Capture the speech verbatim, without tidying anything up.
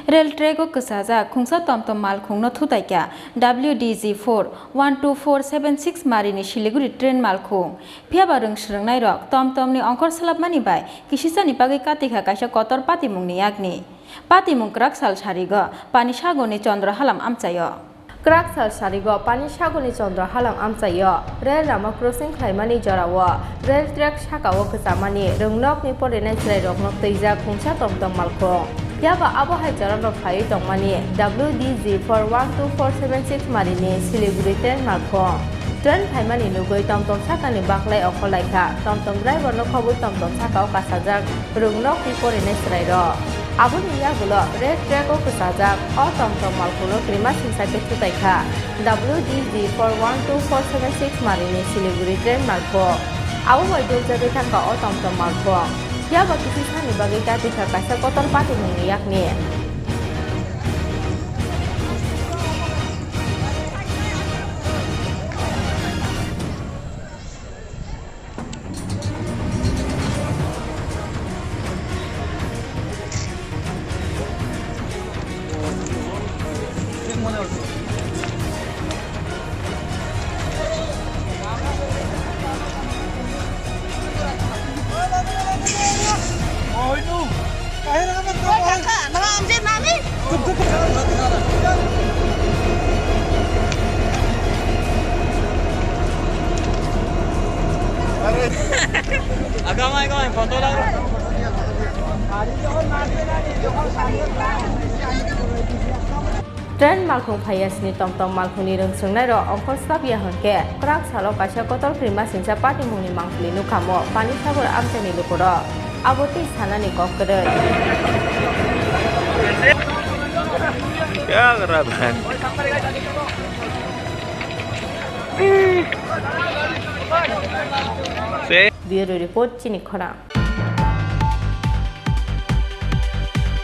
Rail track o kwchajak khungsa tomtom malkhungno thutaikha W D G four one two four seven six marini Siliguri train malkhung. Phiyaba rwng swrwngnairok tomtomni ongkhor swlapmani bai kisisani bagwi katikha kaisa kotor patimungni yakni. Patimung kwrak sal sarigo Pani Sagorni Chondrohalam amchaio. Kwrak sal sarigo Pani Sagorni Chondrohalam amchaio rail lama crossing khlaimani jorao rail track sakao kwchamani rwngnokni porinai chwrairokno twijak khungsa tomtom malkhung. Phiyaba abo hai jorano phaiwi tongmani W D G four one two four seven six marini Siliguri train malkhung. Train phaimani nugwi tomtom sakani baklai okhorlaikha, tomtom driverno khobwi tomtom sakao kasajak rwngnokni porinai chwrairok. Aboni yagulo rail track o kwchajak o tomtom malkhungno krima singsa khe thutaikha W D G four one two four seven six marini Siliguri train malkhung. Abo bai doljagwi thangkha o tomtom malkhung. Phiyaba kisisani bagwi katikha kaisa kotor patimungni yakni. Train malkhung phaiya sini tomtom malkhungni rwng swrwngnairok ongkhor swlapya hwnkhe kwrak salo kaisa kotor krima singsa patimungni mangpili nukha mo Pani Sagor amchaini lukurok. Abo tei sanani kok kwrwi. Bureau Report, Chini Khorang.